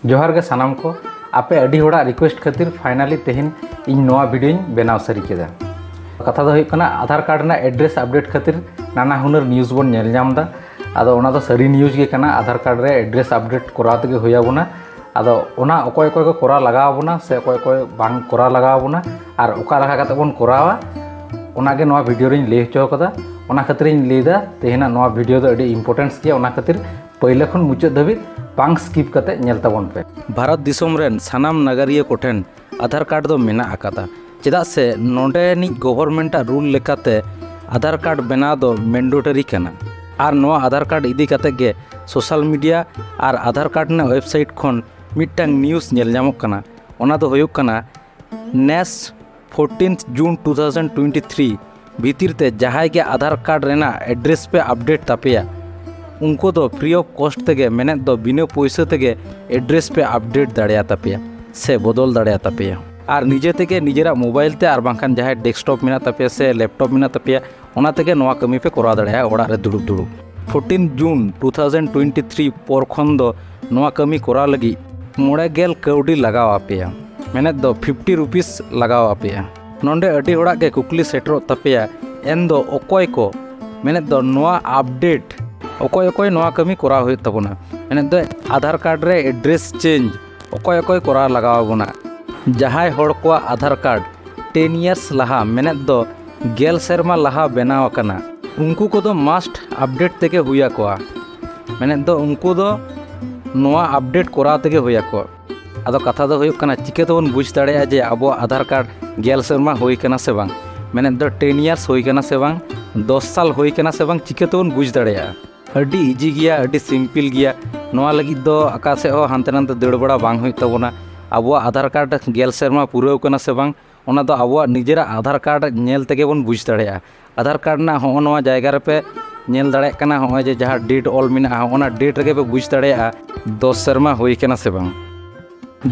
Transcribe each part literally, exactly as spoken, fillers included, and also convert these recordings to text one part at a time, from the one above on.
ᱡᱚᱦᱟᱨ ᱜᱮ ᱥᱟᱱᱟᱢ ᱠᱚ᱾ ᱟᱯᱮ ᱟᱹᱰᱤ ᱦᱚᱲᱟᱜ ᱨᱤᱠᱩᱭᱮᱥᱴ ᱠᱷᱟᱹᱛᱤᱨ ᱯᱷᱟᱭᱱᱟᱞᱤ ᱛᱮᱦᱮᱧ ᱤᱧ ᱱᱚᱣᱟ ᱵᱷᱤᱰᱤᱭᱳᱧ ᱵᱮᱱᱟᱣ ᱥᱟᱹᱨᱤ ᱠᱮᱫᱟ᱾ ᱠᱟᱛᱷᱟ ᱫᱚ ᱦᱩᱭᱩᱜ ᱠᱟᱱᱟ, ᱟᱫᱷᱟᱨ ᱠᱟᱨᱰ ᱨᱮᱱᱟᱜ ᱮᱰᱨᱮᱥ ᱟᱯᱰᱮᱴ ᱠᱷᱟᱹᱛᱤᱨ ᱱᱟᱱᱟ ᱦᱩᱱᱟᱹᱨ ᱱᱤᱭᱩᱡᱽ ᱵᱚᱱ ᱧᱮᱞ ᱧᱟᱢ ᱮᱫᱟ᱾ ᱟᱫᱚ ᱚᱱᱟ ᱫᱚ ᱥᱟᱹᱨᱤ ᱱᱤᱭᱩᱡᱽ ᱜᱮ ᱠᱟᱱᱟ, ᱟᱫᱷᱟᱨ ᱠᱟᱨᱰ ᱨᱮ ᱮᱰᱨᱮᱥ ᱟᱯᱰᱮᱴ ᱠᱚᱨᱟᱣ ᱛᱮᱜᱮ ᱦᱩᱭ ᱟᱵᱚᱱᱟ᱾ ᱟᱫᱚ ᱚᱱᱟ ᱚᱠᱚᱭ ᱚᱠᱚᱭ ᱠᱚ ᱠᱚᱨᱟᱣ ᱞᱟᱜᱟᱣ ᱟᱵᱚᱱᱟ ᱥᱮ ᱚᱠᱚᱭ ᱚᱠᱚᱭ ᱵᱟᱝ ᱠᱚᱨᱟᱣ ᱞᱟᱜᱟᱣ ᱟᱵᱚᱱᱟ, ᱟᱨ ᱚᱠᱟ ᱞᱮᱠᱟ ᱠᱟᱛᱮ ᱵᱚᱱ ᱠᱚᱨᱟᱣᱟ, ᱚᱱᱟᱜᱮ ᱱᱚᱣᱟ ᱵᱷᱤᱰᱤᱭᱳ ᱨᱤᱧ ᱞᱟᱹᱭ ᱦᱚᱪᱚ ᱠᱟᱫᱟ᱾ ᱚᱱᱟ ᱠᱷᱟᱹᱛᱤᱨᱤᱧ ᱞᱟᱹᱭᱫᱟ, ᱛᱮᱦᱮᱧᱟᱜ ᱱᱚᱣᱟ ᱵᱷᱤᱰᱤᱭᱳ ᱫᱚ ᱟᱹᱰᱤ ᱤᱢᱯᱚᱨᱴᱮᱱᱥ ᱜᱮᱭᱟ᱾ ᱚᱱᱟ ᱠᱷᱟᱹᱛᱤᱨ ᱯᱟᱹᱭᱞᱟᱹ ᱠᱷᱚᱱ ᱢᱩᱪᱟᱹᱫ ᱫᱷᱟᱹᱵᱤᱡ ᱵᱟᱝ ᱥᱠᱤᱯ ᱠᱟᱛᱮ ᱧᱮᱞ ᱛᱟᱵᱚᱱ ᱯᱮ᱾ ᱵᱷᱟᱨᱚᱛ ᱫᱤᱥᱚᱢ ᱨᱮᱱ ᱥᱟᱱᱟᱢ ᱱᱟᱜᱟᱨᱤᱭᱟᱹ ᱠᱚᱴᱷᱮᱱ ᱟᱫᱷᱟᱨ ᱠᱟᱨᱰ ᱫᱚ ᱢᱮᱱᱟᱜ ᱟᱠᱟᱫᱟ, ᱪᱮᱫᱟᱜ ᱥᱮ ᱱᱚᱰᱮᱱᱤᱡ ᱜᱚᱵᱷᱚᱨᱢᱮᱱᱴᱟᱜ ᱨᱩᱞ ᱞᱮᱠᱟᱛᱮ ᱟᱫᱷᱟᱨ ᱠᱟᱨᱰ ᱵᱮᱱᱟᱣ ᱫᱚ ᱢᱮᱱᱰᱮᱴᱚᱨᱤ ᱠᱟᱱᱟ᱾ ᱟᱨ ᱱᱚᱣᱟ ᱟᱫᱷᱟᱨ ᱠᱟᱨᱰ ᱤᱫᱤ ᱠᱟᱛᱮ ᱜᱮ ᱥᱳᱥᱟᱞ ᱢᱤᱰᱤᱭᱟ ᱟᱨ ᱟᱫᱷᱟᱨ ᱠᱟᱨᱰ ᱨᱮᱱᱟᱜ ᱣᱮᱵᱥᱟᱭᱤᱴ ᱠᱷᱚᱱ ᱢᱤᱫᱴᱟᱝ ᱱᱤᱭᱩᱡᱽ ᱧᱮᱞ ᱧᱟᱢᱚᱜ ᱠᱟᱱᱟ᱾ ᱚᱱᱟ ᱫᱚ ᱦᱩᱭᱩᱜ ᱠᱟᱱᱟ, ᱱᱮᱥ ᱯᱷᱳᱨᱴᱤᱱ ᱡᱩᱱ ᱴᱩ ᱛᱷᱟᱣᱡᱮᱱᱰ ᱴᱩᱭᱮᱱᱴᱤ ᱛᱷᱨᱤ ᱵᱷᱤᱛᱤᱨ ᱛᱮ ᱡᱟᱦᱟᱸᱭ ᱜᱮ ᱟᱫᱷᱟᱨ ᱠᱟᱨᱰ ᱨᱮᱱᱟᱜ ᱮᱰᱨᱮᱥ ᱯᱮ ᱟᱯᱰᱮᱴ ᱛᱟᱯᱮᱭᱟ, ᱩᱱᱠᱩ ᱫᱚ ᱯᱷᱨᱤ ᱚᱯᱷ ᱠᱚᱥᱴ ᱛᱮᱜᱮ, ᱢᱮᱱᱮᱫ ᱫᱚ ᱵᱤᱱᱟᱹ ᱯᱩᱭᱥᱟᱹ ᱛᱮᱜᱮ ᱮᱰᱨᱮᱥ ᱯᱮ ᱟᱯᱰᱮᱴ ᱫᱟᱲᱮᱭᱟ ᱛᱟᱯᱮᱭᱟ ᱥᱮ ᱵᱚᱫᱚᱞ ᱫᱟᱲᱮᱭᱟ ᱛᱟᱯᱮᱭᱟ᱾ ᱟᱨ ᱱᱤᱡᱮ ᱛᱮᱜᱮ ᱱᱤᱡᱮᱨᱟᱜ ᱢᱳᱵᱟᱭᱤᱞ ᱛᱮ ᱟᱨ ᱵᱟᱝᱠᱷᱟᱱ ᱡᱟᱦᱟᱸᱭ ᱰᱮᱥᱠᱴᱚᱯ ᱢᱮᱱᱟᱜ ᱛᱟᱯᱮᱭᱟ ᱥᱮ ᱞᱮᱯᱴᱚᱯ ᱢᱮᱱᱟᱜ ᱛᱟᱯᱮᱭᱟ, ᱚᱱᱟ ᱛᱮᱜᱮ ᱱᱚᱣᱟ ᱠᱟᱹᱢᱤ ᱯᱮ ᱠᱚᱨᱟᱣ ᱫᱟᱲᱮᱭᱟᱜᱼᱟ ᱚᱲᱟᱜ ᱨᱮ ᱫᱩᱲᱩᱵ ᱫᱩᱲᱩᱵ᱾ ᱯᱷᱳᱨᱴᱤᱱ ᱡᱩᱱ ᱴᱩ ᱛᱷᱟᱣᱡᱮᱱᱰ ᱴᱩᱭᱮᱱᱴᱤ ᱛᱷᱨᱤ ᱯᱚᱨ ᱠᱷᱚᱱ ᱫᱚ ᱱᱚᱣᱟ ᱠᱟᱹᱢᱤ ᱠᱚᱨᱟᱣ ᱞᱟᱹᱜᱤᱫ ᱢᱚᱬᱮ ᱜᱮᱞ ᱠᱟᱹᱣᱰᱤ ᱞᱟᱜᱟᱣ ᱟᱯᱮᱭᱟ, ᱢᱮᱱᱮᱫ ᱫᱚ ᱯᱷᱤᱯᱴᱤ ᱨᱩᱯᱤᱥ ᱞᱟᱜᱟᱣ ᱟᱯᱮᱭᱟ᱾ ᱱᱚᱰᱮ ᱟᱹᱰᱤ ᱦᱚᱲᱟᱜ ᱜᱮ ᱠᱩᱠᱞᱤ ᱥᱮᱴᱮᱨᱚᱜ ᱛᱟᱯᱮᱭᱟ, ᱮᱱ ᱫᱚ ᱚᱠᱚᱭ ᱠᱚ, ᱢᱮᱱᱮᱫ ᱫᱚ ᱱᱚᱣᱟ ᱟᱯᱰᱮᱴ ᱚᱠᱚᱭ ᱚᱠᱚᱭ ᱱᱚᱣᱟ ᱠᱟᱹᱢᱤ ᱠᱚᱨᱟᱣ ᱦᱩᱭᱩᱜ ᱛᱟᱵᱚᱱᱟ? ᱢᱮᱱᱮᱫ ᱫᱚ ᱟᱫᱷᱟᱨ ᱠᱟᱨᱰ ᱨᱮ ᱮᱰᱨᱮᱥ ᱪᱮᱧᱡᱽ ᱚᱠᱚᱭ ᱚᱠᱚᱭ ᱠᱚᱨᱟᱣ ᱞᱟᱜᱟᱣ ᱟᱵᱚᱱᱟ? ᱡᱟᱦᱟᱸᱭ ᱦᱚᱲ ᱠᱚᱣᱟᱜ ᱟᱫᱷᱟᱨ ᱠᱟᱨᱰ ᱴᱮᱱ ᱤᱭᱟᱨᱥ ᱞᱟᱦᱟ, ᱢᱮᱱᱮᱫ ᱫᱚ ᱜᱮᱞ ᱥᱮᱨᱢᱟ ᱞᱟᱦᱟ ᱵᱮᱱᱟᱣ ᱟᱠᱟᱱᱟ, ᱩᱱᱠᱩ ᱠᱚᱫᱚ ᱢᱟᱥᱴ ᱟᱯᱰᱮᱴ ᱛᱮᱜᱮ ᱦᱩᱭ ᱟᱠᱚᱣᱟ᱾ ᱢᱮᱱᱮᱫ ᱫᱚ ᱩᱱᱠᱩ ᱫᱚ ᱱᱚᱣᱟ ᱟᱯᱰᱮᱴ ᱠᱚᱨᱟᱣ ᱛᱮᱜᱮ ᱦᱩᱭ ᱟᱠᱚᱣᱟ᱾ ᱟᱫᱚ ᱠᱟᱛᱷᱟ ᱫᱚ ᱦᱩᱭᱩᱜ ᱠᱟᱱᱟ, ᱪᱤᱠᱟᱹ ᱛᱮᱵᱚᱱ ᱵᱩᱡᱽ ᱫᱟᱲᱮᱭᱟᱜᱼᱟ ᱡᱮ ᱟᱵᱚᱣᱟᱜ ᱟᱫᱷᱟᱨ ᱠᱟᱨᱰ ᱜᱮᱞ ᱥᱮᱨᱢᱟ ᱦᱩᱭ ᱠᱟᱱᱟ ᱥᱮ ᱵᱟᱝ, ᱢᱮᱱᱮᱫ ᱫᱚ ᱴᱮᱱ ᱤᱭᱟᱨᱥ ᱦᱩᱭ ᱠᱟᱱᱟ ᱥᱮ ᱵᱟᱝ, ᱫᱚᱥ ᱥᱟᱞ ᱦᱩᱭ ᱠᱟᱱᱟ ᱥᱮ ᱵᱟᱝ, ᱪᱤᱠᱟᱹ ᱛᱮᱵᱚᱱ ᱵᱩᱡᱽ ᱫᱟᱲᱮᱭᱟᱜᱼᱟ? ᱟᱹᱰᱤ ᱤᱡᱤ ᱜᱮᱭᱟ, ᱟᱹᱰᱤ ᱥᱤᱢᱯᱤᱞ ᱜᱮᱭᱟ᱾ ᱱᱚᱣᱟ ᱞᱟᱹᱜᱤᱫ ᱫᱚ ᱚᱠᱟ ᱥᱮᱫ ᱦᱚᱸ ᱦᱟᱱᱛᱮ ᱱᱟᱛᱮ ᱫᱟᱹᱲ ᱵᱟᱲᱟ ᱵᱟᱝ ᱦᱩᱭᱩᱜ ᱛᱟᱵᱚᱱᱟ᱾ ᱟᱵᱚᱣᱟᱜ ᱟᱫᱷᱟᱨ ᱠᱟᱨᱰ ᱜᱮᱞ ᱥᱮᱨᱢᱟ ᱯᱩᱨᱟᱹᱣ ᱠᱟᱱᱟ ᱥᱮ ᱵᱟᱝ, ᱚᱱᱟ ᱫᱚ ᱟᱵᱚᱣᱟᱜ ᱱᱤᱡᱮᱨᱟᱜ ᱟᱫᱷᱟᱨ ᱠᱟᱨᱰ ᱧᱮᱞ ᱛᱮᱜᱮ ᱵᱚᱱ ᱵᱩᱡᱽ ᱫᱟᱲᱮᱭᱟᱜᱼᱟ᱾ ᱟᱫᱷᱟᱨ ᱠᱟᱨᱰ ᱨᱮᱱᱟᱜ ᱦᱚᱸᱜᱼᱚ ᱱᱚᱣᱟ ᱡᱟᱭᱜᱟ ᱨᱮᱯᱮ ᱧᱮᱞ ᱫᱟᱲᱮᱭᱟᱜ ᱠᱟᱱᱟ, ᱦᱚᱸᱜᱼᱚᱭ ᱡᱮ ᱡᱟᱦᱟᱸ ᱰᱮᱴ ᱚᱞ ᱢᱮᱱᱟᱜᱼᱟ, ᱚᱱᱟ ᱰᱮᱴ ᱨᱮᱜᱮ ᱯᱮ ᱵᱩᱡᱽ ᱫᱟᱲᱮᱭᱟᱜᱼᱟ ᱫᱚᱥ ᱥᱮᱨᱢᱟ ᱦᱩᱭ ᱠᱟᱱᱟ ᱥᱮ ᱵᱟᱝ᱾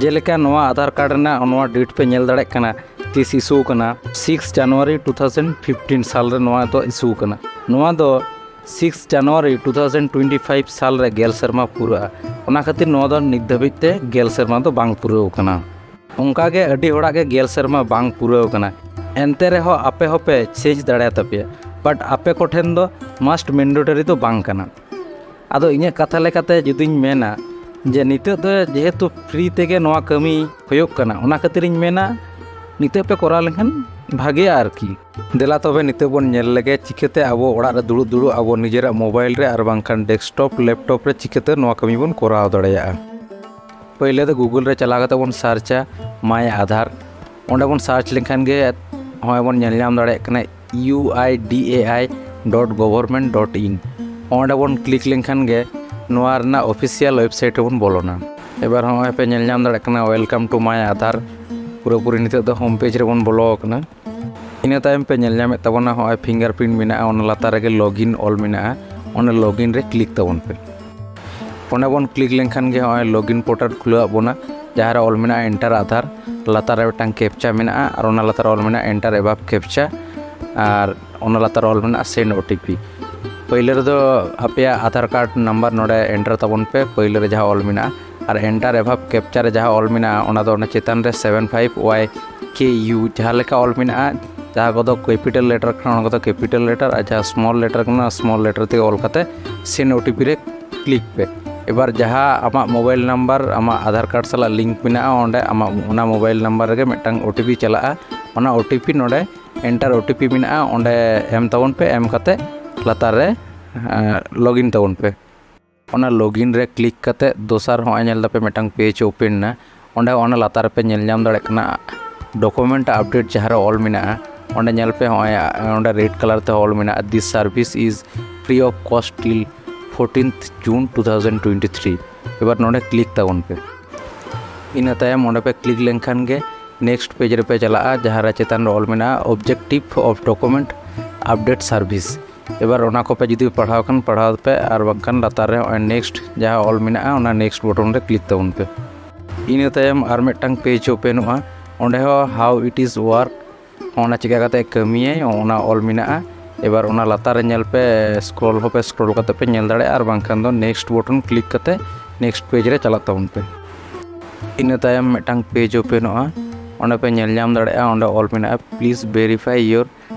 ᱡᱮᱞᱮᱠᱟ ᱱᱚᱣᱟ ᱟᱫᱷᱟᱨ ᱠᱟᱨᱰ ᱨᱮᱱᱟᱜ ᱱᱚᱣᱟ ᱰᱮᱴ ᱯᱮ ᱧᱮᱞ ᱫᱟᱲᱮᱭᱟᱜ ᱠᱟᱱᱟ, ᱛᱤᱥ ᱤᱥᱩ ᱠᱟᱱᱟ, ᱥᱤᱠᱥ ᱡᱟᱱᱩᱣᱟᱨᱤ ᱴᱩ ᱛᱷᱟᱣᱡᱮᱱᱰ ᱯᱷᱤᱯᱴᱤᱱ ᱥᱟᱞ ᱨᱮ ᱱᱚᱣᱟ ᱫᱚ ᱤᱥᱩ ᱠᱟᱱᱟ᱾ ᱱᱚᱣᱟ ᱫᱚ ᱥᱤᱠᱥ ᱡᱟᱱᱩᱣᱟᱨᱤ ᱴᱩ ᱛᱷᱟᱣᱡᱮᱱᱰ ᱴᱩᱭᱮᱱᱴᱤ ᱯᱷᱟᱭᱤᱵᱷ ᱥᱟᱞ ᱨᱮ ᱜᱮᱞ ᱥᱮᱨᱢᱟ ᱯᱩᱨᱟᱹᱜᱼᱟ᱾ ᱚᱱᱟ ᱠᱷᱟᱹᱛᱤᱨ ᱱᱚᱣᱟ ᱫᱚ ᱱᱤᱛ ᱫᱷᱟᱹᱵᱤᱡ ᱛᱮ ᱜᱮᱞ ᱥᱮᱨᱢᱟ ᱫᱚ ᱵᱟᱝ ᱯᱩᱨᱟᱹᱣ ᱠᱟᱱᱟ᱾ ᱚᱱᱠᱟ ᱜᱮ ᱟᱹᱰᱤ ᱦᱚᱲᱟᱜ ᱜᱮ ᱜᱮᱞ ᱥᱮᱨᱢᱟ ᱵᱟᱝ ᱯᱩᱨᱟᱹᱣ ᱠᱟᱱᱟ᱾ ᱮᱱᱛᱮ ᱨᱮᱦᱚᱸ ᱟᱯᱮ ᱦᱚᱸᱯᱮ ᱪᱮᱧᱡᱽ ᱫᱟᱲᱮᱭᱟᱛᱟᱯᱮᱭᱟ, ᱵᱟᱴ ᱟᱯᱮ ᱠᱚᱴᱷᱮᱱ ᱫᱚ ᱢᱟᱥᱴ ᱢᱮᱱᱰᱮᱴᱚᱨᱤ ᱫᱚ ᱵᱟᱝ ᱠᱟᱱᱟ᱾ ᱟᱫᱚ ᱤᱧᱟᱹᱜ ᱠᱟᱛᱷᱟ ᱞᱮᱠᱟᱛᱮ ᱡᱩᱫᱤᱧ ᱢᱮᱱᱟ ᱡᱮ ᱱᱤᱛᱚᱜ ᱫᱚ ᱡᱮᱦᱮᱛᱩ ᱯᱷᱨᱤ ᱛᱮᱜᱮ ᱱᱚᱣᱟ ᱠᱟᱹᱢᱤ ᱦᱩᱭᱩᱜ ᱠᱟᱱᱟ, ᱚᱱᱟ ᱠᱷᱟᱹᱛᱤᱨᱤᱧ ᱢᱮᱱᱟ ᱱᱤᱛᱚᱜ ᱯᱮ ᱠᱚᱨᱟᱣ ᱞᱮᱱᱠᱷᱟᱱ ᱵᱷᱟᱜᱮᱜᱼᱟ ᱟᱨᱠᱤ᱾ ᱫᱮᱞᱟ ᱛᱚᱵᱮ ᱱᱤᱛᱚᱜ ᱵᱚᱱ ᱧᱮᱞ ᱞᱮᱜᱮ ᱪᱤᱠᱟᱹᱛᱮ ᱟᱵᱚ ᱚᱲᱟᱜ ᱨᱮ ᱫᱩᱲᱩᱵ ᱫᱩᱲᱩᱵ ᱟᱵᱚ ᱱᱤᱡᱮᱨᱟᱜ ᱢᱳᱵᱟᱭᱤᱞ ᱨᱮ ᱟᱨ ᱵᱟᱝᱠᱷᱟᱱ ᱰᱮᱥᱠᱴᱚᱯ, ᱞᱮᱯᱴᱚᱯ ᱨᱮ ᱪᱤᱠᱟᱹᱛᱮ ᱱᱚᱣᱟ ᱠᱟᱹᱢᱤ ᱵᱚᱱ ᱠᱚᱨᱟᱣ ᱫᱟᱲᱮᱭᱟᱜᱼᱟ᱾ ᱯᱳᱭᱞᱳ ᱫᱚ ᱜᱩᱜᱩᱞ ᱨᱮ ᱪᱟᱞᱟᱣ ᱠᱟᱛᱮ ᱵᱚᱱ ᱥᱟᱨᱪᱟ ᱢᱟᱭ ᱟᱫᱷᱟᱨ᱾ ᱚᱸᱰᱮ ᱵᱚᱱ ᱥᱟᱨᱪ ᱞᱮᱠᱷᱟᱱ ᱜᱮ ᱱᱚᱜᱼᱚᱭ ᱵᱚᱱ ᱧᱮᱞ ᱧᱟᱢ ᱫᱟᱲᱮᱭᱟᱜ ᱠᱟᱱᱟ U I D A I dot government dot in. ᱚᱸᱰᱮ ᱵᱚᱱ ᱠᱞᱤᱠ ᱞᱮᱱᱠᱷᱟᱱ ᱜᱮ ᱱᱚᱣᱟ ᱨᱮᱱᱟᱜ ᱚᱯᱷᱤᱥᱤᱭᱟᱞ ᱣᱮᱵᱥᱟᱭᱤᱴ ᱨᱮᱵᱚᱱ ᱵᱚᱞᱚᱱᱟ᱾ ᱮᱵᱟᱨ ᱦᱚᱸᱜᱼᱚᱭ ᱯᱮ ᱧᱮᱞ ᱧᱟᱢ ᱫᱟᱲᱮᱭᱟᱜ ᱠᱟᱱᱟ, "Welcome to my Aadhaar", ᱯᱩᱨᱟᱹᱯᱩᱨᱤ ᱱᱤᱛᱚᱜ ᱫᱚ ᱦᱳᱢ ᱯᱮᱡᱽ ᱨᱮᱵᱚᱱ ᱵᱚᱞᱚ ᱟᱠᱟᱱᱟ᱾ ᱤᱱᱟᱹ ᱛᱟᱭᱚᱢ ᱯᱮ ᱧᱮᱞ ᱧᱟᱢᱮᱫ ᱛᱟᱵᱚᱱᱟ ᱦᱚᱸᱜᱼᱚᱭ ᱯᱷᱤᱝᱜᱟᱨ ᱯᱨᱤᱱᱴ ᱢᱮᱱᱟᱜᱼᱟ, ᱚᱱᱟ ᱞᱟᱛᱟᱨ ᱨᱮᱜᱮ ᱞᱚᱜᱤᱱ ᱚᱞ ᱢᱮᱱᱟᱜᱼᱟ, ᱚᱱᱟ ᱞᱚᱜᱤᱱ ᱨᱮ ᱠᱞᱤᱠ ᱛᱟᱵᱚᱱ ᱯᱮ᱾ ᱚᱸᱰᱮ ᱵᱚᱱ ᱠᱞᱤᱠ ᱞᱮᱱᱠᱷᱟᱱ ᱜᱮ ᱦᱚᱸᱜᱼᱚᱭ ᱞᱚᱜᱤᱱ ᱯᱳᱨᱴᱟᱞ ᱠᱷᱩᱞᱟᱹᱣ ᱟᱫ ᱵᱚᱱᱟ, ᱡᱟᱦᱟᱸ ᱨᱮ ᱚᱞ ᱢᱮᱱᱟᱜᱼᱟ ᱮᱱᱴᱟᱨ ᱟᱫᱷᱟᱨ, ᱞᱟᱛᱟᱨ ᱨᱮ ᱢᱤᱫᱴᱟᱝ ᱠᱮᱯᱪᱟ ᱢᱮᱱᱟᱜᱼᱟ ᱟᱨ ᱚᱱᱟ ᱞᱟᱛᱟᱨ ᱨᱮ ᱚᱞ ᱢᱮᱱᱟᱜᱼᱟ ᱮᱱᱴᱟᱨ ᱮᱵᱟᱵᱷ ᱠᱮᱯᱪᱟ ᱟᱨ ᱚᱱᱟ ᱞᱟᱛᱟᱨ ᱨᱮ ᱚᱞ ᱢᱮᱱᱟᱜᱼᱟ ᱥᱮᱱᱰ ᱳ ᱴᱤ ᱯᱤ᱾ ᱯᱳᱭᱞᱳ ᱨᱮᱫᱚ ᱟᱯᱮᱭᱟᱜ ᱟᱫᱷᱟᱨ ᱠᱟᱨᱰ ᱱᱟᱢᱵᱟᱨ ᱱᱚᱰᱮ ᱮᱱᱴᱟᱨ ᱛᱟᱵᱚᱱ ᱯᱮ, ᱯᱳᱭᱞᱳ ᱨᱮ ᱡᱟᱦᱟᱸ ᱚᱞ ᱢᱮᱱᱟᱜᱼᱟ, ᱟᱨ ᱮᱱᱴᱟᱨ ᱮᱵᱟᱵᱷ ᱠᱮᱯᱪᱟ ᱨᱮ ᱡᱟᱦᱟᱸ ᱚᱞ ᱢᱮᱱᱟᱜᱼᱟ ᱚᱱᱟ ᱫᱚ ᱚᱱᱟ ᱪᱮᱛᱟᱱ ᱨᱮ ᱥᱮᱵᱷᱮᱱ ᱯᱷᱟᱭᱤᱵᱷ ᱣᱟᱭ ᱠᱮ ᱭᱩ ᱡᱟᱦᱟᱸ ᱞᱮᱠᱟ ᱚᱞ ᱢᱮᱱᱟᱜᱼᱟ, ᱡᱟᱦᱟᱸ ᱠᱚᱫᱚ ᱠᱮᱯᱤᱴᱟᱞ ᱞᱮᱴᱟᱨ ᱠᱟᱱᱟ ᱚᱱᱟ ᱠᱚᱫᱚ ᱠᱮᱯᱤᱴᱟᱞ ᱞᱮᱴᱟᱨ ᱟᱨ ᱡᱟᱦᱟᱸ ᱥᱢᱚᱞ ᱞᱮᱴᱟᱨ ᱠᱟᱱᱟ ᱥᱢᱚᱞ ᱞᱮᱴᱟᱨ ᱛᱮᱜᱮ ᱚᱞ ᱠᱟᱛᱮ ᱥᱮᱱᱰ ᱳ ᱴᱤ ᱯᱤ ᱨᱮ ᱠᱞᱤᱠ ᱯᱮ᱾ ᱮᱵᱟᱨ ᱡᱟᱦᱟᱸ ᱟᱢᱟᱜ ᱢᱳᱵᱟᱭᱤᱞ ᱱᱟᱢᱵᱟᱨ ᱟᱢᱟᱜ ᱟᱫᱷᱟᱨ ᱠᱟᱨᱰ ᱥᱟᱞᱟᱜ ᱞᱤᱝᱠ ᱢᱮᱱᱟᱜᱼᱟ, ᱚᱸᱰᱮ ᱟᱢᱟᱜ ᱚᱱᱟ ᱢᱳᱵᱟᱭᱤᱞ ᱱᱟᱢᱵᱟᱨ ᱨᱮᱜᱮ ᱢᱤᱫᱴᱟᱝ ᱳ ᱴᱤ ᱯᱤ ᱪᱟᱞᱟᱜᱼᱟ᱾ ᱚᱱᱟ ᱳ ᱴᱤ ᱯᱤ ᱱᱚᱰᱮ ᱮᱱᱴᱟᱨ ᱳ ᱴᱤ ᱯᱤ ᱢᱮᱱᱟᱜᱼᱟ, ᱚᱸᱰᱮ ᱮᱢ ᱛᱟᱵᱚᱱ ᱯᱮ᱾ ᱮᱢ ᱠᱟᱛᱮ ᱞᱟᱛᱟᱨ ᱨᱮ ᱞᱚᱜᱤᱱ ᱛᱟᱵᱚᱱ ᱯᱮ᱾ ᱚᱱᱟ ᱞᱚᱜᱤᱱ ᱨᱮ ᱠᱞᱤᱠ ᱠᱟᱛᱮ ᱫᱚᱥᱟᱨ ᱦᱚᱸᱜᱼᱚᱭ ᱧᱮᱞ ᱫᱟᱯᱮ ᱢᱤᱫᱴᱟᱝ ᱯᱮᱡᱽ ᱳᱯᱮᱱ ᱮᱱᱟ᱾ ᱚᱸᱰᱮ ᱚᱱᱟ ᱞᱟᱛᱟᱨ ᱨᱮᱯᱮ ᱧᱮᱞ ᱧᱟᱢ ᱫᱟᱲᱮᱭᱟᱜ ᱠᱟᱱᱟ ᱰᱚᱠᱩᱢᱮᱱᱴ ᱟᱯᱰᱮᱴ ᱡᱟᱦᱟᱸ ᱨᱮ ᱚᱞ ᱢᱮᱱᱟᱜᱼᱟ, ᱚᱸᱰᱮ ᱧᱮᱞ ᱯᱮ ᱦᱚᱸᱜᱼᱚᱭ ᱚᱸᱰᱮ ᱨᱮᱰ ᱠᱟᱞᱟᱨ ᱛᱮ ᱚᱞ ᱢᱮᱱᱟᱜᱼᱟ, "This service is free of cost till fourteenth June two thousand twenty three." ᱮᱵᱟᱨ ᱱᱚᱰᱮ ᱠᱞᱤᱠ ᱛᱟᱵᱚᱱ ᱯᱮ᱾ ᱤᱱᱟᱹ ᱛᱟᱭᱚᱢ ᱚᱸᱰᱮ ᱯᱮ ᱠᱞᱤᱠ ᱞᱮᱱᱠᱷᱟᱱ ᱜᱮ ᱱᱮᱠᱥᱴ ᱯᱮᱡᱽ ᱨᱮᱯᱮ ᱪᱟᱞᱟᱜᱼᱟ, ᱡᱟᱦᱟᱸ ᱨᱮ ᱪᱮᱛᱟᱱ ᱨᱮ ᱚᱞ ᱢᱮᱱᱟᱜᱼᱟ Objective of Document Update Service᱾ ᱮᱵᱟᱨ ᱚᱱᱟ ᱠᱚᱯᱮ ᱡᱩᱫᱤ ᱯᱟᱲᱦᱟᱣ ᱠᱷᱟᱱ ᱯᱟᱲᱦᱟᱣ ᱯᱮ, ᱟᱨ ᱵᱟᱝᱠᱷᱟᱱ ᱞᱟᱛᱟᱨ ᱨᱮ ᱱᱚᱜᱼᱚᱭ ᱱᱮᱠᱥᱴ ᱡᱟᱦᱟᱸ ᱚᱞ ᱢᱮᱱᱟᱜᱼᱟ ᱚᱱᱟ ᱱᱮᱠᱥᱴ ᱵᱚᱴᱚᱱ ᱨᱮ ᱠᱞᱤᱠ ᱛᱟᱵᱚᱱ ᱯᱮ᱾ ᱤᱱᱟᱹ ᱛᱟᱭᱚᱢ ᱟᱨ ᱢᱤᱫᱴᱟᱝ ᱯᱮᱡᱽ ᱳᱯᱮᱱᱚᱜᱼᱟ, ᱚᱸᱰᱮ ᱦᱚᱸ "How it is work", ᱚᱱᱟ ᱪᱤᱠᱟ ᱠᱟᱛᱮ ᱠᱟᱹᱢᱤᱭᱟᱭ ᱚᱱᱟ ᱚᱞ ᱢᱮᱱᱟᱜᱼᱟ᱾ ᱮᱵᱟᱨ ᱚᱱᱟ ᱞᱟᱛᱟᱨ ᱨᱮ ᱧᱮᱞ ᱯᱮ, ᱥᱠᱨᱚᱞ ᱦᱚᱸᱯᱮ ᱥᱠᱨᱚᱞ ᱠᱟᱛᱮ ᱯᱮ ᱧᱮᱞ ᱫᱟᱲᱮᱭᱟᱜᱼᱟ, ᱟᱨ ᱵᱟᱝᱠᱷᱟᱱ ᱫᱚ ᱱᱮᱠᱥᱴ ᱵᱚᱴᱚᱱ ᱠᱞᱤᱠ ᱠᱟᱛᱮ ᱱᱮᱠᱥᱴ ᱯᱮᱡᱽ ᱨᱮ ᱪᱟᱞᱟᱜ ᱛᱟᱵᱚᱱ ᱯᱮ᱾ ᱤᱱᱟᱹ ᱛᱟᱭᱚᱢ ᱢᱤᱫᱴᱟᱝ ᱯᱮᱡᱽ ᱳᱯᱮᱱᱚᱜᱼᱟ᱾ ᱚᱸᱰᱮ ᱯᱮ ᱧᱮᱞ ᱧᱟᱢ ᱫᱟᱲᱮᱭᱟᱜᱼᱟ, ᱚᱸᱰᱮ ᱚᱞ ᱢᱮᱱᱟᱜᱼᱟ, "Please verify your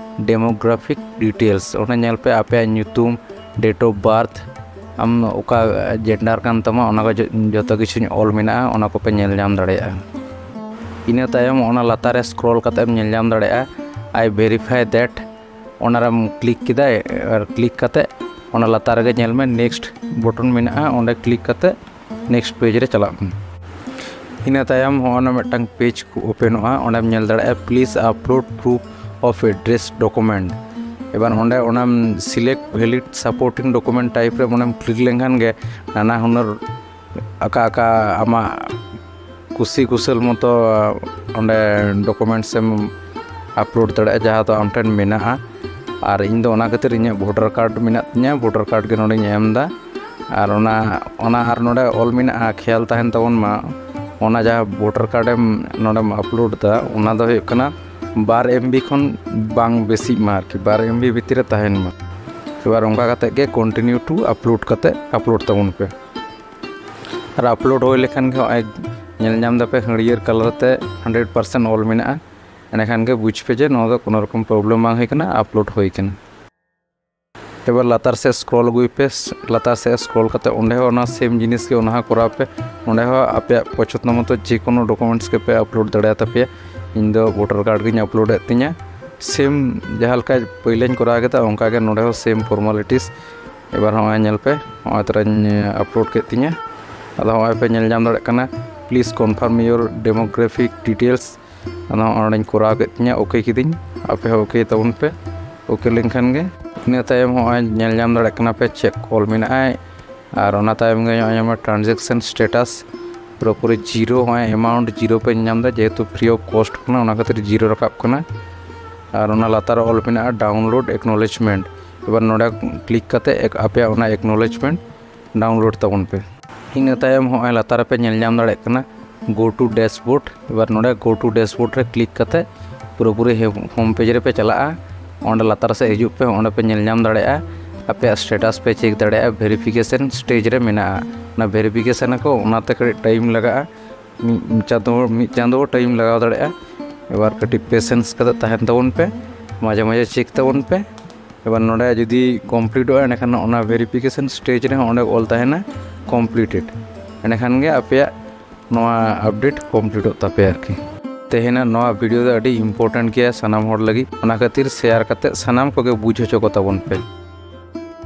demographic details." ᱚᱸᱰᱮ ᱧᱮᱞ ᱯᱮ, ᱟᱯᱮᱭᱟᱜ ᱧᱩᱛᱩᱢ, date of birth, ᱟᱢ ᱚᱠᱟ ᱡᱮᱱᱰᱟᱨ ᱠᱟᱱ ᱛᱟᱢᱟ, ᱚᱱᱟ ᱠᱚ ᱡᱚ-, ᱡᱚᱛᱚ ᱠᱤᱪᱷᱩᱧ ᱚᱞ ᱢᱮᱱᱟᱜᱼᱟ, ᱚᱱᱟ ᱠᱚᱯᱮ ᱧᱮᱞ ᱧᱟᱢ ᱫᱟᱲᱮᱭᱟᱜᱼᱟ᱾ ᱤᱱᱟᱹ ᱛᱟᱭᱚᱢ ᱚᱱᱟ ᱞᱟᱛᱟᱨ ᱨᱮ ᱥᱠᱨᱚᱞ ᱠᱟᱛᱮ ᱮᱢ ᱧᱮᱞ ᱧᱟᱢ ᱫᱟᱲᱮᱭᱟᱜᱼᱟ, "I verify that", ᱚᱱᱟᱨᱮᱢ ᱠᱞᱤᱠ ᱠᱮᱫᱟ᱾ ᱟᱨ ᱠᱞᱤᱠ ᱠᱟᱛᱮ ᱚᱱᱟ ᱞᱟᱛᱟᱨ ᱨᱮᱜᱮ ᱧᱮᱞ ᱢᱮ, ᱱᱮᱠᱥᱴ ᱵᱚᱴᱚᱱ ᱢᱮᱱᱟᱜᱼᱟ, ᱚᱸᱰᱮ ᱠᱞᱤᱠ ᱠᱟᱛᱮ ᱱᱮᱠᱥᱴ ᱯᱮᱡᱽ ᱨᱮ ᱪᱟᱞᱟᱜ ᱢᱮ᱾ ᱤᱱᱟᱹ ᱛᱟᱭᱚᱢ ᱦᱚᱸᱜᱼᱚ ᱱᱟ ᱢᱤᱫᱴᱟᱝ ᱯᱮᱡᱽ ᱠᱚ ᱳᱯᱮᱱᱚᱜᱼᱟ, ᱚᱸᱰᱮᱢ ᱧᱮᱞ ᱫᱟᱲᱮᱭᱟᱜᱼᱟ, "Please upload proof of address document." ᱮᱵᱟᱨ ᱚᱸᱰᱮ ᱚᱱᱟᱢ select valid supporting document type ᱨᱮ ᱚᱸᱰᱮᱢ ᱠᱞᱤᱠ ᱞᱮᱱᱠᱷᱟᱱ ᱜᱮ ᱱᱟᱱᱟ ᱦᱩᱱᱟᱹᱨ ᱟᱠᱟ ᱟᱠᱟ ᱟᱢᱟᱜ ᱠᱩᱥᱤ ᱠᱩᱥᱟᱹᱞ ᱢᱚᱛᱚ ᱚᱸᱰᱮ ᱰᱚᱠᱩᱢᱮᱱᱴᱥ ᱮᱢ ᱟᱯᱞᱳᱰ ᱫᱟᱲᱮᱭᱟᱜᱼᱟ, ᱡᱟᱦᱟᱸ ᱫᱚ ᱟᱢ ᱴᱷᱮᱱ ᱢᱮᱱᱟᱜᱼᱟ᱾ ᱟᱨ ᱤᱧ ᱫᱚ ᱚᱱᱟ ᱠᱷᱟᱹᱛᱤᱨ ᱤᱧᱟᱹᱜ ᱵᱷᱳᱴᱟᱨ ᱠᱟᱨᱰ ᱢᱮᱱᱟᱜ ᱛᱤᱧᱟᱹ, ᱵᱷᱳᱴᱟᱨ ᱠᱟᱨᱰ ᱜᱮ ᱱᱚᱰᱮᱧ ᱮᱢ ᱮᱫᱟ᱾ ᱟᱨ ᱚᱱᱟ, ᱚᱱᱟ ᱟᱨ ᱱᱚᱰᱮ ᱚᱞ ᱢᱮᱱᱟᱜᱼᱟ, ᱠᱷᱮᱭᱟᱞ ᱛᱟᱦᱮᱱ ᱛᱟᱵᱚᱱ ᱢᱟ, ᱚᱱᱟ ᱡᱟᱦᱟᱸ ᱵᱷᱳᱴᱟᱨ ᱠᱟᱨᱰ ᱮᱢ ᱱᱚᱰᱮᱢ ᱟᱯᱞᱳᱰ ᱮᱫᱟ, ᱚᱱᱟ ᱫᱚ ᱦᱩᱭᱩᱜ ᱠᱟᱱᱟ ᱵᱟᱨ ᱮᱢ ᱵᱤ ᱠᱷᱚᱱ ᱵᱟᱝ ᱵᱮᱥᱤᱜ ᱢᱟ ᱟᱨᱠᱤ, ᱵᱟᱨ ᱮᱢ ᱵᱤ ᱵᱷᱤᱛᱤᱨ ᱨᱮ ᱛᱟᱦᱮᱱ ᱢᱟ᱾ ᱮᱵᱟᱨ ᱚᱱᱠᱟ ᱠᱟᱛᱮ ᱜᱮ continue to upload ᱠᱟᱛᱮ ᱟᱯᱞᱳᱰ ᱛᱟᱵᱚᱱ ᱯᱮ᱾ ᱟᱨ ᱟᱯᱞᱳᱰ ᱦᱩᱭ ᱞᱮᱠᱷᱟᱱ ᱜᱮ ᱱᱚᱜᱼᱚᱭ ᱧᱮᱞ ᱧᱟᱢ ᱫᱟᱯᱮ ᱦᱟᱹᱨᱭᱟᱹᱲ ᱠᱟᱞᱟᱨ ᱛᱮ ᱦᱟᱱᱰᱨᱮᱰ ᱯᱟᱨᱥᱮᱱᱴ ᱚᱞ ᱢᱮᱱᱟᱜᱼᱟ᱾ ᱮᱸᱰᱮᱠᱷᱟᱱ ᱜᱮ ᱵᱩᱡᱽ ᱯᱮ ᱡᱮ ᱱᱚᱣᱟ ᱫᱚ ᱠᱳᱱᱳ ᱨᱚᱠᱚᱢ ᱯᱨᱚᱵᱞᱮᱢ ᱵᱟᱝ ᱦᱩᱭ ᱠᱟᱱᱟ, ᱟᱯᱞᱳᱰ ᱦᱩᱭ ᱠᱟᱱᱟ᱾ ᱮᱵᱟᱨ ᱞᱟᱛᱟᱨ ᱥᱮᱫ ᱥᱠᱨᱚᱞ ᱟᱹᱜᱩᱭ ᱯᱮ, ᱞᱟᱛᱟᱨ ᱥᱮᱫ ᱥᱠᱨᱚᱞ ᱠᱟᱛᱮ ᱚᱸᱰᱮ ᱦᱚᱸ ᱚᱱᱟ ᱥᱮᱢ ᱡᱤᱱᱤᱥ ᱜᱮ, ᱚᱱᱟ ᱦᱚᱸ ᱠᱚᱨᱟᱣ ᱯᱮ᱾ ᱚᱸᱰᱮ ᱦᱚᱸ ᱟᱯᱮᱭᱟᱜ ᱯᱚᱪᱷᱚᱱᱫᱚ ᱢᱚᱛᱚ ᱡᱮ ᱠᱳᱱᱳ ᱰᱚᱠᱩᱢᱮᱱᱴᱥ ᱜᱮᱯᱮ ᱟᱯᱞᱳᱰ ᱫᱟᱲᱮᱭᱟᱛᱟ ᱯᱮᱭᱟ᱾ ᱤᱧ ᱫᱚ ᱵᱷᱳᱴᱟᱨ ᱠᱟᱨᱰ ᱜᱤᱧ ᱟᱯᱞᱳᱰ ᱮᱫ ᱛᱤᱧᱟ᱾ ᱥᱮᱢ ᱡᱟᱦᱟᱸ ᱞᱮᱠᱟ ᱯᱳᱭᱞᱳᱧ ᱠᱚᱨᱟᱣ ᱠᱮᱫᱟ, ᱚᱱᱠᱟ ᱜᱮ ᱱᱚᱰᱮ ᱦᱚᱸ ᱥᱮᱢ ᱯᱷᱚᱨᱢᱟᱞᱤᱴᱤᱥ᱾ ᱮᱵᱟᱨ ᱦᱚᱸᱜᱼᱚᱭ ᱧᱮᱞ ᱯᱮ, ᱦᱚᱸᱜᱼᱚᱭ ᱛᱚᱨᱟᱧ ᱟᱯᱞᱳᱰ ᱠᱮᱫ ᱛᱤᱧᱟ᱾ ᱟᱫᱚ ᱦᱚᱸᱜᱼᱚᱭ ᱯᱮ ᱧᱮᱞ ᱧᱟᱢ ᱫᱟᱲᱮᱭᱟᱜ ᱠᱟᱱᱟ, "Please confirm your demographic details." ᱟᱫᱚ ᱦᱚᱸᱜᱼᱚᱭ ᱱᱚᱰᱮᱧ ᱠᱚᱨᱟᱣ ᱠᱮᱫ ᱛᱤᱧᱟ, ᱳᱠᱮ ᱠᱤᱫᱟᱹᱧ᱾ ᱟᱯᱮ ᱦᱚᱸ ᱳᱠᱮ ᱛᱟᱵᱚᱱ ᱯᱮ᱾ ᱳᱠᱮ ᱞᱮᱱᱠᱷᱟᱱ ᱜᱮ ᱤᱱᱟᱹ ᱛᱟᱭᱚᱢ ᱦᱚᱸᱜᱼᱚᱭ ᱧᱮᱞ ᱧᱟᱢ ᱫᱟᱲᱮᱭᱟᱜ ᱠᱟᱱᱟ ᱯᱮ ᱪᱮᱠ ᱚᱞ ᱢᱮᱱᱟᱜᱼᱟ᱾ ᱟᱨ ᱚᱱᱟ ᱛᱟᱭᱚᱢ ᱜᱮ ᱱᱚᱜᱼᱚᱭ ᱧᱟᱢᱟ transaction status, ᱯᱩᱨᱟᱹᱯᱩᱨᱤ ᱡᱤᱨᱳ, ᱦᱚᱸᱜᱼᱚᱭ ᱮᱢᱟᱣᱩᱱᱴ ᱡᱤᱨᱳ ᱯᱮ ᱧᱟᱢ ᱮᱫᱟ, ᱡᱮᱦᱮᱛᱩ free of cost ᱠᱟᱱᱟ, ᱚᱱᱟ ᱠᱷᱟᱹᱛᱤᱨ ᱡᱤᱨᱳ ᱨᱟᱠᱟᱵ ᱠᱟᱱᱟ᱾ ᱟᱨ ᱚᱱᱟ ᱞᱟᱛᱟᱨ ᱨᱮ ᱚᱞ ᱢᱮᱱᱟᱜᱼᱟ download acknowledgement᱾ ᱮᱵᱟᱨ ᱱᱚᱰᱮ ᱠᱞᱤᱠ ᱠᱟᱛᱮ ᱮᱠ-, ᱟᱯᱮᱭᱟᱜ ᱚᱱᱟ acknowledgement download ᱛᱟᱵᱚᱱ ᱯᱮ᱾ ᱤᱱᱟᱹ ᱛᱟᱭᱚᱢ ᱦᱚᱸᱜᱼᱚᱭ ᱞᱟᱛᱟᱨ ᱨᱮᱯᱮ ᱧᱮᱞ ᱧᱟᱢ ᱫᱟᱲᱮᱭᱟᱜ ᱠᱟᱱᱟ go to dashboard᱾ ᱮᱵᱟᱨ ᱱᱚᱰᱮ go to dashboard ᱨᱮ ᱠᱞᱤᱠ ᱠᱟᱛᱮ ᱯᱩᱨᱟᱹᱯᱩᱨᱤ ᱦᱮ-, ᱦᱳᱢ ᱯᱮᱡᱽ ᱨᱮᱯᱮ ᱪᱟᱞᱟᱜᱼᱟ᱾ ᱚᱸᱰᱮ ᱞᱟᱛᱟᱨ ᱥᱮᱫ ᱦᱤᱡᱩᱜ ᱯᱮ, ᱚᱸᱰᱮ ᱯᱮ ᱧᱮᱞ ᱧᱟᱢ ᱫᱟᱲᱮᱭᱟᱜᱼᱟ, ᱟᱯᱮᱭᱟᱜ status ᱯᱮ check ᱫᱟᱲᱮᱭᱟᱜᱼᱟ, verification stage ᱨᱮ ᱢᱮᱱᱟᱜᱼᱟ᱾ ᱚᱱᱟ verification ᱟᱠᱚ, ᱚᱱᱟᱛᱮ ᱠᱟᱹᱴᱤᱡ time ᱞᱟᱜᱟᱜᱼᱟ, ᱢᱤᱫ ᱪᱟᱸᱫᱚ, ᱢᱤᱫ ᱪᱟᱸᱫᱚ time ᱞᱟᱜᱟᱣ ᱫᱟᱲᱮᱭᱟᱜᱼᱟ᱾ ᱮᱵᱟᱨ ᱠᱟᱹᱴᱤᱡ patience ᱠᱟᱛᱮ ᱛᱟᱦᱮᱱ ᱛᱟᱵᱚᱱ ᱯᱮ, ᱢᱟᱡᱷᱮ ᱢᱟᱡᱷᱮ check ᱛᱟᱵᱚᱱ ᱯᱮ᱾ ᱮᱵᱟᱨ ᱱᱚᱰᱮ ᱡᱩᱫᱤ completeᱚᱜᱼᱟ, ᱮᱸᱰᱮᱠᱷᱟᱱ ᱚᱱᱟ verification stage ᱨᱮᱦᱚᱸ ᱚᱸᱰᱮ ᱚᱞ ᱛᱟᱦᱮᱱᱟ completed᱾ ᱮᱸᱰᱮᱠᱷᱟᱱ ᱜᱮ ᱟᱯᱮᱭᱟᱜ ᱱᱚᱣᱟ update completeᱚᱜ ᱛᱟᱯᱮᱭᱟ ᱟᱨᱠᱤ᱾ ᱛᱮᱦᱮᱧᱟᱜ ᱱᱚᱣᱟ video ᱫᱚ ᱟᱹᱰᱤ important ᱜᱮᱭᱟ ᱥᱟᱱᱟᱢ ᱦᱚᱲ ᱞᱟᱹᱜᱤᱫ, ᱚᱱᱟ ᱠᱷᱟᱹᱛᱤᱨ share ᱠᱟᱛᱮ ᱥᱟᱱᱟᱢ ᱠᱚᱜᱮ ᱵᱩᱡᱽ ᱦᱚᱪᱚ ᱠᱚ ᱛᱟᱵᱚᱱ ᱯᱮ᱾